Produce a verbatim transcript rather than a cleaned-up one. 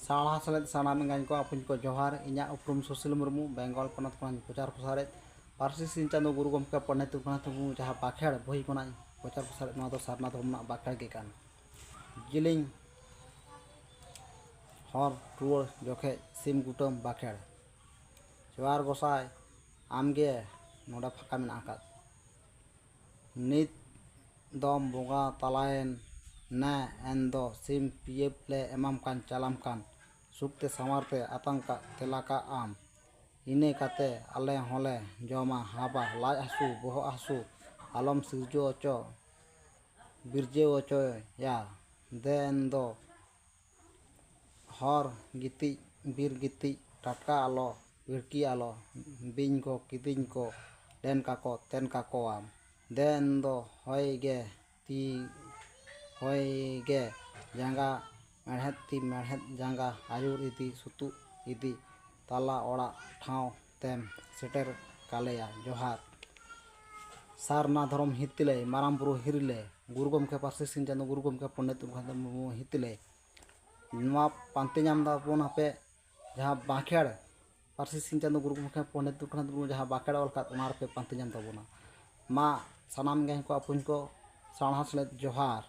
ᱥᱟᱶᱦᱟ ᱥᱮᱞᱮᱫ ᱥᱟᱱᱟᱢ ᱮᱸᱜᱟᱧ ᱠᱚ ᱟᱯᱩᱧ ᱠᱚ ᱡᱚᱦᱟᱨ᱾ ᱤᱧᱟᱹᱜ ᱩᱯᱨᱩᱢ ᱥᱩᱥᱤᱞ ᱢᱩᱨᱢᱩ, ᱵᱮᱝᱜᱚᱞ ᱯᱚᱱᱚᱛ ᱠᱷᱚᱱᱟᱜ ᱤᱧ ᱯᱨᱚᱪᱟᱨ ᱯᱨᱚᱥᱟᱨᱮᱫ ᱯᱟᱹᱨᱥᱤ ᱥᱤᱧ ᱪᱟᱸᱫᱳ ᱜᱩᱨᱩ ᱜᱚᱢᱠᱮ ᱯᱚᱱᱰᱤᱛ ᱨᱚᱜᱷᱩᱱᱟᱛᱷ ᱢᱩᱨᱢᱩ ᱡᱟᱦᱟᱸ ᱵᱟᱠᱷᱮᱲ ᱵᱳᱭ ᱠᱷᱚᱱᱟᱜ ᱤᱧ ᱯᱨᱚᱪᱟᱨ ᱯᱨᱚᱥᱟᱨᱮᱫ, ᱱᱚᱣᱟ ᱫᱚ ᱥᱟᱨᱱᱟ ᱫᱷᱚᱨᱚᱢ ᱨᱮᱱᱟᱜ ᱵᱟᱠᱷᱮᱲ ᱜᱮ ᱠᱟᱱ᱾ ᱡᱤᱞᱤᱧ ᱦᱚᱨ ᱨᱩᱣᱟᱹᱲ ᱡᱚᱠᱷᱮᱡ ᱥᱤᱢ ᱠᱩᱴᱟᱹᱢ ᱵᱟᱠᱷᱮᱲ᱾ ᱡᱚᱦᱟᱨ ᱜᱚᱸᱥᱟᱭ, ᱟᱢᱜᱮ ᱱᱚᱰᱮ ᱯᱷᱟᱸᱠᱟ ᱢᱮᱱᱟᱜ ᱟᱠᱟᱫ᱾ ᱱᱤᱛ ᱫᱚᱢ ᱵᱚᱸᱜᱟ ᱛᱟᱞᱟᱭᱮᱱ ᱱᱟ, ᱮᱱ ᱫᱚ ᱥᱤᱢ ᱯᱤᱭᱟᱹᱯ ᱞᱮ ᱮᱢᱟᱢ ᱠᱟᱱ, ᱪᱟᱞᱟᱢ ᱠᱟᱱ, ᱥᱩᱠ ᱛᱮ ᱥᱟᱶᱟᱨ ᱛᱮ ᱟᱛᱟᱝ ᱠᱟᱜ ᱛᱮᱞᱟ ᱠᱟᱜ ᱟᱢ᱾ ᱤᱱᱟᱹ ᱠᱟᱛᱮ ᱟᱞᱮ ᱦᱚᱸᱞᱮ ᱡᱚᱢᱟ ᱦᱟᱵᱟ, ᱞᱟᱡ ᱦᱟᱹᱥᱩ ᱵᱚᱦᱚᱜ ᱦᱟᱹᱥᱩ ᱟᱞᱚᱢ ᱥᱤᱨᱡᱟᱹᱣ ᱦᱚᱪᱚ, ᱵᱤᱨᱡᱟᱹᱣ ᱦᱚᱪᱚᱭᱟ᱾ ᱫᱮ ᱮᱱ ᱫᱚ ᱦᱚᱨ ᱜᱤᱛᱤᱡ ᱵᱤᱨ ᱜᱤᱛᱤᱡ, ᱴᱟᱴᱠᱟ ᱟᱞᱚ ᱵᱤᱲᱠᱤ ᱟᱞᱚ, ᱵᱤᱧ ᱠᱚ ᱠᱤᱫᱤᱧ ᱠᱚ ᱰᱮᱱ ᱠᱟᱠᱚ ᱛᱮᱱ ᱠᱟᱠᱚᱣᱟᱢ᱾ ᱫᱮ ᱮᱱ ᱫᱚ ᱦᱚᱭ ᱜᱮ ᱛᱤ ᱦᱚᱭ ᱜᱮ ᱡᱟᱸᱜᱟ, ᱢᱮᱲᱦᱮᱫ ᱛᱤ ᱢᱮᱲᱦᱮᱫ ᱡᱟᱸᱜᱟ, ᱟᱹᱭᱩᱨ ᱤᱫᱤ ᱥᱩᱛᱩᱜ ᱤᱫᱤ, ᱛᱟᱞᱟ ᱚᱲᱟᱜ ᱴᱷᱟᱶ ᱛᱮᱢ ᱥᱮᱴᱮᱨ ᱠᱟᱞᱮᱭᱟ᱾ ᱡᱚᱦᱟᱨ᱾ ᱥᱟᱨᱱᱟ ᱫᱷᱚᱨᱚᱢ ᱦᱤᱛᱤᱞᱟᱹᱭ, ᱢᱟᱨᱟᱝ ᱵᱩᱨᱩ ᱦᱤᱨᱤᱞᱟᱹᱭ, ᱜᱩᱨᱩ ᱜᱚᱢᱠᱮ ᱯᱟᱹᱨᱥᱤ ᱥᱤᱧ ᱪᱟᱸᱫᱳ ᱜᱩᱨᱩ ᱜᱚᱢᱠᱮ ᱯᱚᱱᱰᱤᱛ ᱨᱚᱜᱷᱩᱱᱟᱛᱷ ᱢᱩᱨᱢᱩ ᱦᱤᱛᱤᱞᱟᱹᱭ᱾ ᱱᱚᱣᱟ ᱯᱟᱱᱛᱮ ᱧᱟᱢ ᱫᱟᱵᱚᱱ ᱟᱯᱮ ᱡᱟᱦᱟᱸ ᱵᱟᱸᱠᱷᱮᱲ, ᱯᱟᱹᱨᱥᱤ ᱥᱤᱧ ᱪᱟᱸᱫᱳ ᱜᱩᱨᱩ ᱜᱚᱢᱠᱮ ᱯᱚᱱᱰᱤᱛ ᱨᱚᱜᱷᱩᱱᱟᱛᱷ ᱢᱩᱨᱢᱩ ᱡᱟᱦᱟᱸ ᱵᱟᱸᱠᱷᱮᱲ ᱚᱞ ᱟᱠᱟᱫ, ᱚᱱᱟ ᱨᱮᱯᱮ ᱯᱟᱱᱛᱮ ᱧᱟᱢ ᱛᱟᱵᱚᱱᱟ᱾ ᱢᱟ ᱥᱟᱱᱟᱢ ᱜᱮ ᱠᱚ ᱟᱯᱩᱧ ᱠᱚ ᱥᱟᱶᱦᱟ ᱥᱮᱞᱮᱫ ᱡᱚᱦᱟᱨ᱾